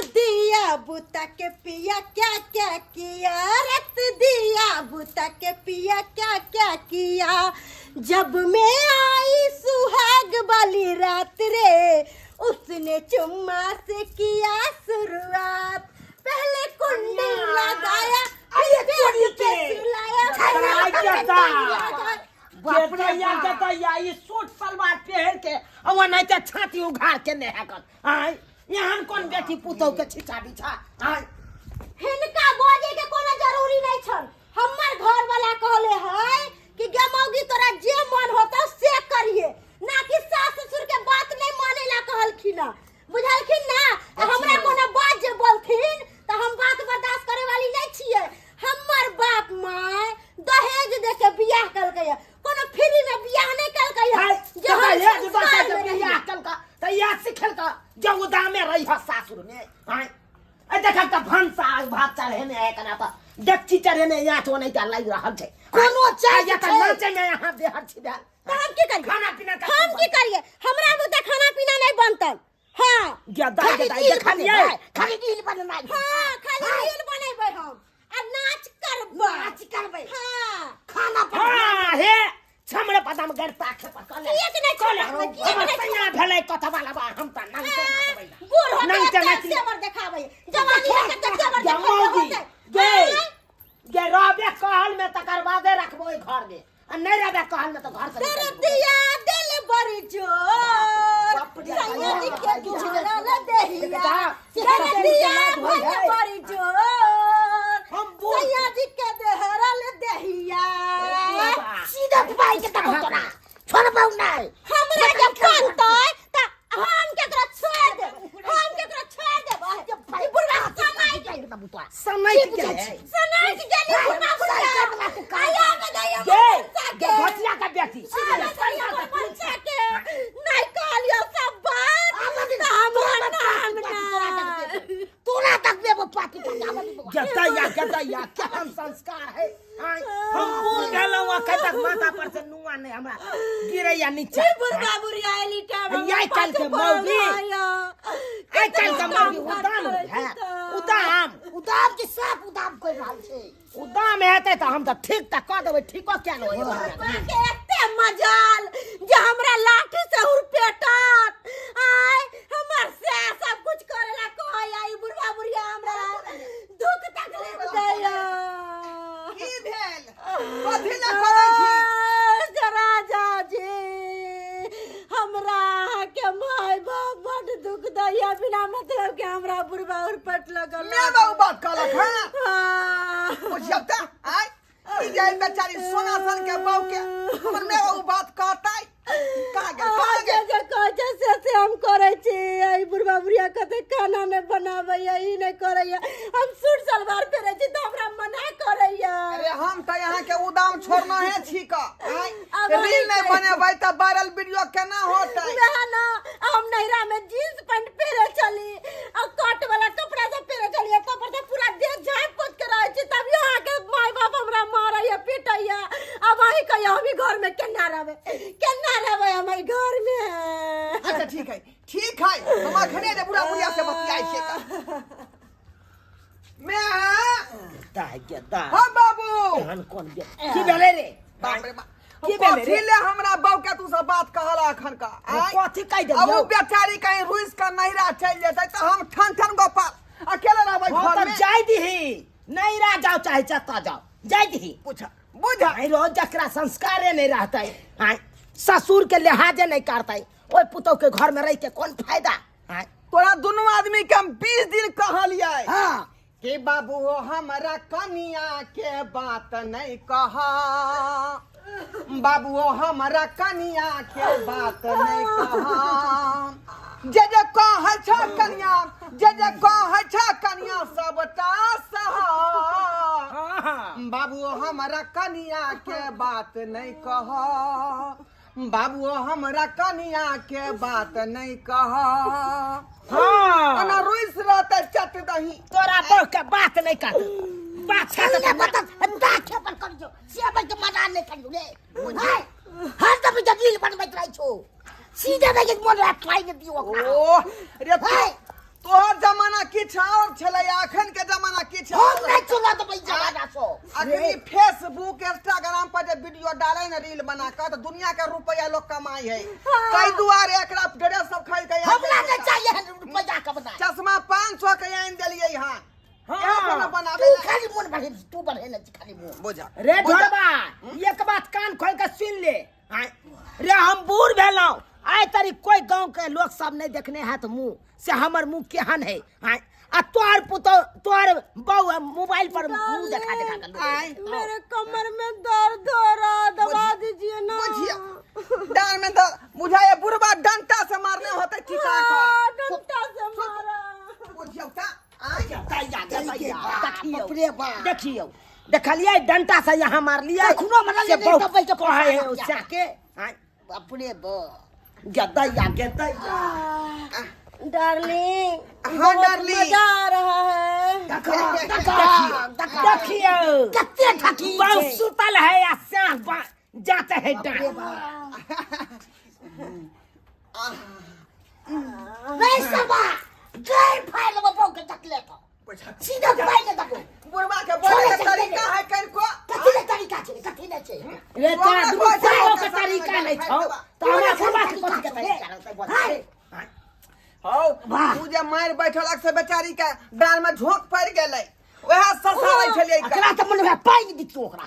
दिया बुता के पिया क्या क्या किया, रत दिया बुता के पिया क्या क्या किया। जब मैं आई सुहाग वाली रात रे, उसने चुम्मा से किया शुरुआत। पहले कुंडी लगाया, अरे फिर चोरी बेड पे के। सुलाया। बाप रे या जतैया ई सूट सलवार पहिर के आ ओनाहिते छाती उघार के नहि हेकत आय। एहन कोन बेटी पुतहु के छिछा बिछा आय। हिनका बजे के कोनो जरूरी नहीं छल। हमर घर वाला कहले है कि गे मौगी, तोरा जे मन होतो से करिए, ना कि सास ससुर के बात नहीं माने ला कहलखिन। बुझलखिन ना? आ हमरा कोनो बात जे बोलथिन तऽ हम बात बर्दाश्त करे वाली नहीं छियै। हमर बाप माय दहेज दे के बियाह कलकै है, कोनो फ्री में बियाह नहीं कलकै है। हाय, जे हम दहेज दऽ के संस्कार जे में रहियै। बियाह केलका तऽ इएह सिखेलका जे उदामे रही सासुर में आय। ए देखक तऽ भनसा भात चढ़ेने है, कना तऽ डेकची चढ़ेने यहाँ छो नहीं तऽ लागि रहल छै। कोनो चीज आ, छै। नाचे में यहाँ बेहर छी भेल। तऽ हम की करियै? खाना पीना का हम की करियै? हमरा बुते खाना पीना नहीं बनतल। हाँ। गदा खाली गदा रील देखलियै। बनेबै, खाली रील बनेनाइ। हाँ, खाली रील बनेबै हम आ नाच करबै। नाच करबै। हाँ। खाना पीना। हाँ, हे छमरे पदम गरता खे पर कले। किएक नहि कले छोड़बै? किएक हमर नहि सैया भेलै कथवा लबा, हम तऽ नंगटे नाचबै। बूढ़ होते नंगटे एते नाचली। तेवर देखाबै, जवानी है कते तेवर गे देखाबै मौगी, होते। गे गे रहबे कहल में तकर बादे रखबो ओहि घर में, आ नहीं रहबे कहल में तो घर से निकल जेबो। दर्दिया दिल बड़ी जोर, बाप रे, सैया जी के किछु भरल देहिया। दर्दिया भइल बड़ी जोर, हम बूढ़। सैया जी के देहरल देहिया। सीधा पाई के तब तोरा छोड़बौ नहि। हमरा जे बनतै त हम केकरो छोड़ देबै? हम केकरो छोड़ देबै? ई बुढ़वा समय समय की के बुझै है छी? सनाक गेली बुढ़वा बुढ़वा आया में गई। गे गे घोटिया का बेटी। पैसा के नहीं कहलियो सब बात त हमर नाम ना। तोरा तक देबो पाती पर आबऽ दे बौआ। गदैया गदैया केहन संस्कार है आय। हम बूढ़ भेलहुँ, अखन तक माथा पर से नुआ नहीं हमरा गिरैया नीचा। बुढ़वा बुढ़िया एली टाइम। आइ काल्हि के मौगी, आइ काल्हि के मौगी उदाम है, उदाम। उदाम के साफ उदाम कर रहल छै। उदाम हेतै तऽ हम तऽ ठीक तऽ कऽ देबै, ठीको किया नहि होय। के एते मजाल जे हमरा लाठी से हुरपेटत आय? हमर से सब कुछ करेला कहै ई बुढ़वा बुढ़िया हमरा दुख तकलीफ दैया। की भेल? कथी लए करै छी? राजा जी, हमरा अहाँके माय बाप बड दुख दैया, बिना मतलब के हमरा बुढ़वा उरपट लगल। मैं बाबू बात कहलक? हाँ। हाँ। बुझियौ तऽ आय, ई जे बेचारी सोना सन के बहू के हमर मैं बाबू बात कहतै? कहाँ गेल, कहाँ जे गेल? जे कहै छै से से हम करै छी। ई बुढ़वा बुढ़िया कते खाना नहि बनाबैया, ई नहि करैया। हम सूट सलवार पहिरै छी तऽ हमरा मना करैया। अरे, हम तऽ यहाँ के उदाम छोड़ना है छी का आय। अब रील नहीं अहीं बनेबै तऽ वायरल वीडियो केना होतै? वएह ना, हम नैहरा में जींस पैंट पहिरे छली आ कट वाला कपड़ा सब पहिरे छली, तब पर से पूरा देह झाँपि पोत के रहै छी, तभियो अहाँके माय बाप हमरा मारैया पीटैया। अब अहीं कहियो, हम ई घर में केना रहबै? केना रहबै हम एहि घर में? अच्छा, ठीक है, ठीक है, हम अखने जे बुढ़ा बुढ़िया से बतियाइ छियै का मैं। दाय गे दाय। हाँ बाबू। एहन कोन बे की भेलै रे? बाप रे बाप। की भेलै रे? कथी ले हमरा बहू के तू सब बात कहला अखन का आय? कथी कहि अब उ देलियौ? बेचारी कहीं रुइस के नैहरा चलि जेतै तऽ हम ठन ठन गोपाल अकेले रहबै हाँ घर तऽ में। जाय दीही, नैहरा जाओ चाहे जतऽ जाओ, जाय दीही। पूछ बुझ। आइ रो जकरा संस्कारे नहीं रहतै आय, ससुर के लिहाजे नहीं करतै, ओहि पुतोह के घर में रह के कोन फायदा आय? तोरा दुनू आदमी के हम 20 दिन कहलियै हाँ कि बाबू हमरा कनिया के बात नहीं कहा, बाबू हमरा कनिया के बात नहीं कहा। जे जे कहै छ कनिया, जे जे कहै छ कनिया, सबटा सहा। बाबू हमरा कनिया के बात नहीं कह, बाबू हमरा कनिया के बात नहीं कह। हाँ। ओना रुइस रहतै चट दही। तोरा बहू के बात नहीं कर, बात चल ले बता दाखे पर करियो से पर के मजा नहीं करियो रे हाय। हर दम जमीन बनबैत रहै छौ, सीधे नहीं के मोन राख खाइ ने दियो ओकरा। ओ रे, हाय। तोहर जमाना की किछु और छलै, अखन के जमाना किछु हम और। नहीं चला देबै जमाना सो। अखन ई फेसबुक इंस्टाग्राम पर जे वीडियो डाले ने रील बना के, तऽ दुनिया के रुपया लोग कमाई है। ताहि दुआरे एकरा ड्रेस सब खरीद के हमरा नहीं चाहिए है रुपया कमाना। चश्मा 500 के आनि देलियै हन। हाँ। इएह सब ने बनाबे तू ला। खाली मोन बढ़े, तू बढ़े ने खाली मोन। बुझा रे बुझा। ढोरबा, एक बात कान खोल के सुन ले। आँय, रे हम बूढ़ भेलहुँ, आइ तरी कोई गांव के लोग सब नहीं देखने हैत मुंह से हमर मुंह केहन है। आँय, आ तोहर पुतोह तोहर बहू मोबाइल पर मुंह देखा देखा के लोग। आँय। मेरे कमर में दर्द हो रहा, दबा दीजिए ना। बुझिया डार में दर्द बुझाए, बुढ़बा डंटा से मारने होते टिका के। हाँ, डंडा से मारा। बुझियौ त आँय। देखियौ, बाप रे बाप। देखियौ, देखलियै डंटा से यहाँ मारलियै। कखनो हमरा से ले बहुत दबै के कहै है ओ के। आँय, बाप रे बाप। गदैया गदैया। डार्लिंग। हाँ, बहुत डार्लिंग। मजा आ रहा है। देखियौ, कते ठकी बहुत छै। सुतल है आ साँप जाते है डांट। नहीं सबा गैर फाइल में बो के तकले तो सीधा फाइल के तकले। बुढ़बा के बोले के तरीका है कनिको। कथी ले तरीका छै, कथी ले छै? रे तोरा हमरा दुनू कोइ बुढ़बो के सामने तरीका नहि छौ फाइल देबा। तऽ हमरा बुढ़बा के कथी के तरीका रहतै बोल। हाय। हौ, वाह। तू जे मारि बैठलक से बेचारी के डाँड़ में झोंक पड़ि गेलै, वएह ससारै छलियै। एकरा तऽ मन में पानि दितौ, ओकरा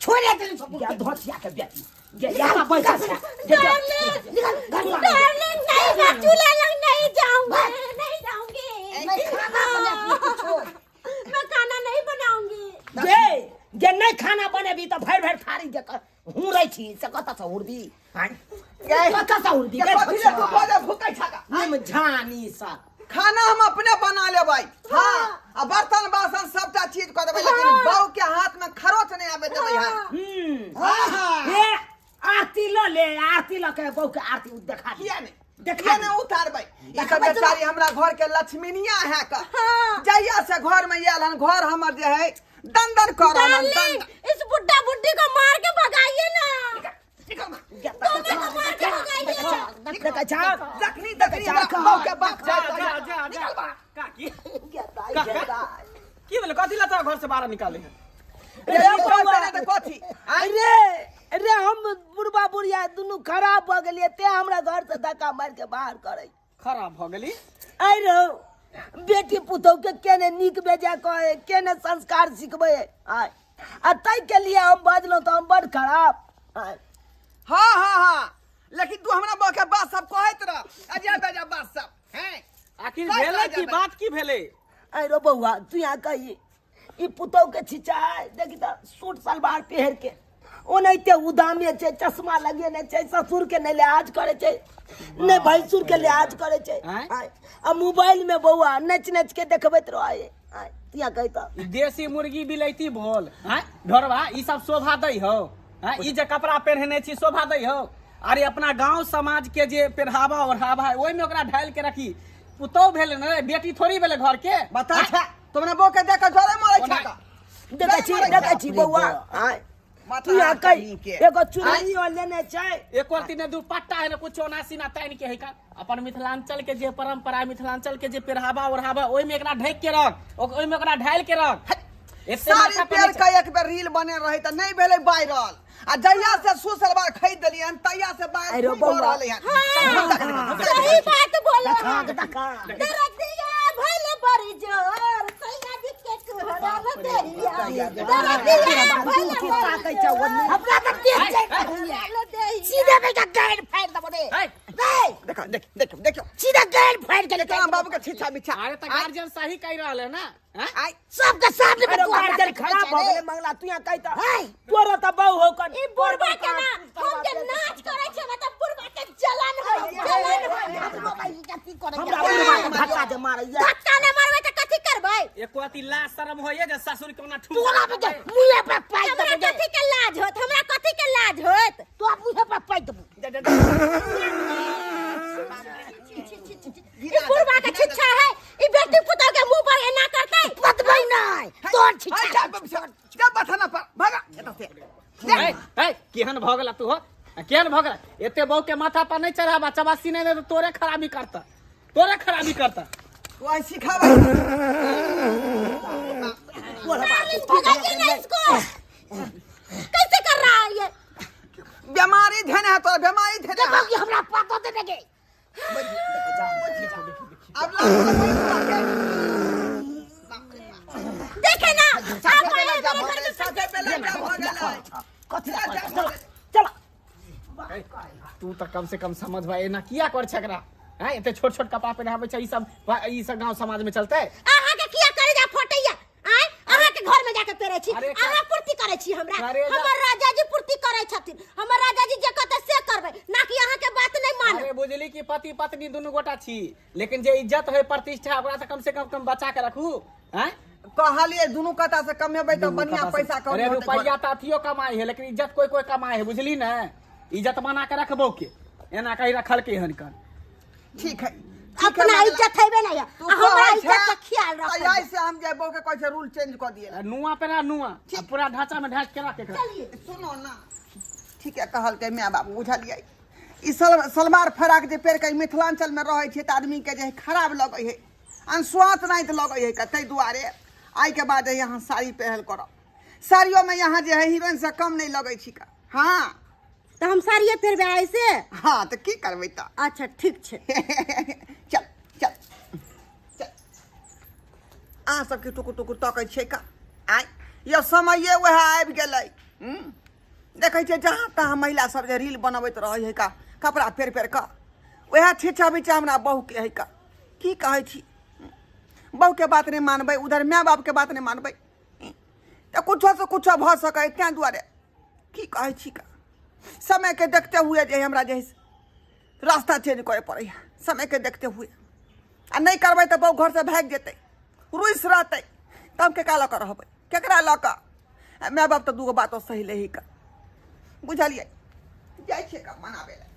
छोड़े देली सब। या धोतिया के बेटी ये यहाँ बैठल छै। डार्लिंग। निकल घर से। डार्लिंग नहीं, मैं चूल्हा लग नहीं जाऊंगी, नहीं जाऊंगी। नहीं खाना बना कुछो। मैं खाना नहीं बनाऊंगी। जे जे नहीं खाना बनेबी तऽ भरि भरि थारी जे हुरै छी से कतऽ से हुरबी? आँय? गै। कतऽ से हुरबी? के कथी ले तू बोले भूकै छका? निम झानी सा खाना हम अपने बना लेबै, हाँ, आ बर्तन बासन सबटा चीज कऽ देबै, लेकिन बहू के हाथ में खरोच नहि आबे देबै। हाँ। हम्म। हाँ, हाँ। हे आरती ल ले, आरती ल के बहू के आरती देखा दे। किया नहि? देखा किया दे। नहि उतारबै? ई तऽ बेचारी हमरा घर के लक्ष्मीनिया है का। हाँ। जहिया से घर में आयल हन, घर हमर जे है दंदन कर रहल हन। डार्लिंग, इस बुड्ढा बुड्ढी को मार के भगाइए ना, दोनों को मार के भगाइए ना। देखै छौ? जखनी तखनी हमरा बहू के बाप जा जाय। जा जा जा काकी। काका की भेलै? कथी लए तोरा घर से बाहर निकाले है? रे बौआ। तऽ कथी? अरे रे हम बुढ़बा बुढ़िया दुनू खराब भऽ गेलियै तें हमरा घर से धक्का मारि के बाहर करै। खराब भऽ गेली? आइ रौ बेटी पुतोह के केने नीक बेजा कहै, केने संस्कार सिखबै। आय आ ताहि के लिए हम बजलहुँ तऽ हम बड़ खराब। आय। हाँ हाँ हाँ, लेकिन तू हमरा बहू के बात सब कहैत रह, अजय बेजा बात सब हैं। आखिर सही भेलै की? कहै बात की भेलै? आइ रौ बौआ, तू यहाँ कही ई पुतोह के छिचाय देखी तऽ सूट सलवार पहिर के ओनाहिते उदामे छै, चश्मा लगेने छै, ससुर के नहि लिहाज करै छै, नहि भैंसुर के लिहाज करै छै। आँय? आँय, आ मोबाइल में बौआ नच नच के देखबैत रहै। आँय, तू यहाँ कही तऽ ई देसी मुर्गी बिलैती भोल। आँय ढोरबा, ई सब शोभा दै हौ? आँय, ई जे कपड़ा पहिरने छी शोभा दै हौ? अरे अपना गांव समाज के जे पेहरावा ओढ़ावा है ओहिमे ओकरा ढालि के रखी। पुतोह भेलै ने, बेटी थोड़ी भेलै घर के। बता छा तुमने बहू के देख के जोरे मारै छा का? देखै छी, देखै छी बौआ। आँय, माथा तू यहाँ कही के। एगो चुनरी और लेने छै। एको रत्ती ने दुपट्टा है ने कुछो ना सीना तानि के है का। अपन मिथिलांचल के जे परंपरा है, मिथिलांचल के जे पेहरावा ओढ़ावा ओहिमे एकरा ढकि के रख, ओहिमे ओकरा ढालि के रख। एते साड़ी माथा पर पेड़ नहि के एक बेर रील बने रहे तऽ नहीं भेलै वायरल, आ जहिया से सूट सलवार खरीद देलियै हन तहिया से वायरल अरे खूब भऽ बौआ। रहलै हन। हाँ, सही बात बोलो। देखा देखा। दरदिया भइल बड़ी जोर, सैया जी के कोहरा देरिया। दरदिया भइल तू बड़ी ताकै छौ ओन्ने। हमरा तऽ देह आँय, जाइत आँय। रहैया। जोर। सीधे बेटा गैर फाड़ि देबो रे। है। रे देखो देख देखो देखो, सीधा गैर फाड़ि के केना बाबू के छिछा बिछा। अरे तऽ गार्जियन सही कहि रहल है ना? आँय? आइ सबके सामने में अरे तू हमरा गार्जियन देखै खराब छै भऽ रे। गेलै मंगला, तू यहाँ कही तऽ हाय। तोरो तऽ बहु हो कन। ई बुढ़बा के ना हम जे नाच करै छै ना तऽ बुढ़बा के जलन होय, जलन होय। हमरो बहिन के की करै हमरा छै? बुढ़बा के धक्का जे मारैया। धक्का नहि मारबै तऽ कथी करबै? एको अति लाज शरम होइए जे ससुर के ओना ठुमका तोरा बजे मुँहे पर पाइ हमरा देबो रे। कथी के लाज होत? हमरा कथी के लाज होत? तोरा मुँहे पर पाइ देबो। ई बुढ़बा के छिच्छा है, ई बेटी पुतोह के मुंह पर एना करतै। बतबै नहि तोर छिच्छा। जा जा बथाना पर भागा एतऽ से। है, है, केहन भऽ गेला तू हो? केहन भऽ गेला? एते बहू के माथा पर नहीं चढ़ाबा, चबासी नहीं दे तो तोरे खराबी करता, तोरे खराबी करता। वही सिखाबै डार्लिंग भगाइए ना इसको। कैसे कर रहा है ये? बीमारी धेने है तोरा, बीमारी धेने है। देखो कि हमरा पतो देने के। अब लाओ, देखे ना, आप आए मेरे घर में। साथे बेला भऽ गेलै। कथी लए कहै छै? चला चला। तू तऽ कम से कम समझ भाई, एना किया कर छै एकरा? हैं, एते छोट छोट कपड़ा पहिराबै छै ई सब, ई सब गांव समाज में चलते? अहाँ के किया करेजा फटैया? आय अहाँ के घर में जाके पेरे छी? अरे अहाँ पूर्ति करे छी हमरा? करेजा- हमर राजा जी पूर्ति करे छथिन। हमर राजा जी जे कहते से करबै ना, कि अहाँ के बात नहीं मानब। अरे बुझली कि पति पत्नी दुनू गोटा छी, लेकिन जे इज्जत है, प्रतिष्ठा, ओकरा तऽ कम से कम कम बचा के रखू। हैं, कहलिए दुनू कता से कमेबै तऽ बढ़िया पैसा अरे कमेबै। रुपैया तऽ अथियो कमाई है, लेकिन इज्जत कोई कोई कमाई है, बुझली ने? इज्जत बना के रखबो के एना कहीं रखल के हन कन। ठीक है, ठीक है, अपना मामला। इज्जत हेबे नहीं है, तू आ हमरा कहै इज्जत छै, के ख्याल तऽ रखबै। ऐसे हम जे बहू के कहै छै रूल चेंज कऽ दिए। नुआ पेना नुआ आ पूरा ढांचा में ढांच के रख एकरा। चलिए। सुनो ना, ठीक है कहलकै माय बाबू, बुझलियै? ई सलवार फराक जे पहिर कऽ मिथिलांचल में रहै छै तऽ आदमी के जे है खराब लगै है, अनसुआत नाइत लगै है। ताहि दुआरे आइके बाद जे यहाँ साड़ी पहिरल करब। साड़ियोमे यहाँ जे है हीरोइन से कम नहि लगै छिका। हाँ। तऽ हम साड़िए पहिरबै ऐसे? हाँ, तऽ की करबै तऽ? अच्छा, ठीक छै। चल चल चल। अहाँ सबके टुकुर टुकुर तकै छियै का? आँय यौ, समये वएह आबि गेलै। देखै छियै जहाँ तहाँ महिला सब जे रील बनबैत रहै है का, कपड़ा फेर फेर कऽ। वएह छीछा बीछा हमरा बहुके है का। की कहै छी, बहुके बात नहि मानबै, उधर माय बापके बात नहि मानबै तऽ कुछो से कुछो भऽ सकै। तेँ दुआरे की कहै छी का, समयके देखते हुए जे हमरा जे है से रास्ता चेंज करय पड़ैए समयके देखते हुए। आ नहि करबै तऽ बहु घरसँ भागि जेतै, रुसि रहतै, तऽ हम केकरा लऽ कऽ रहबै? केकरा लऽ कऽ? आ माय बाप तऽ दूगो बातो सही लही कऽ, बुझलियै? जाइ छियै का मनाबै लए।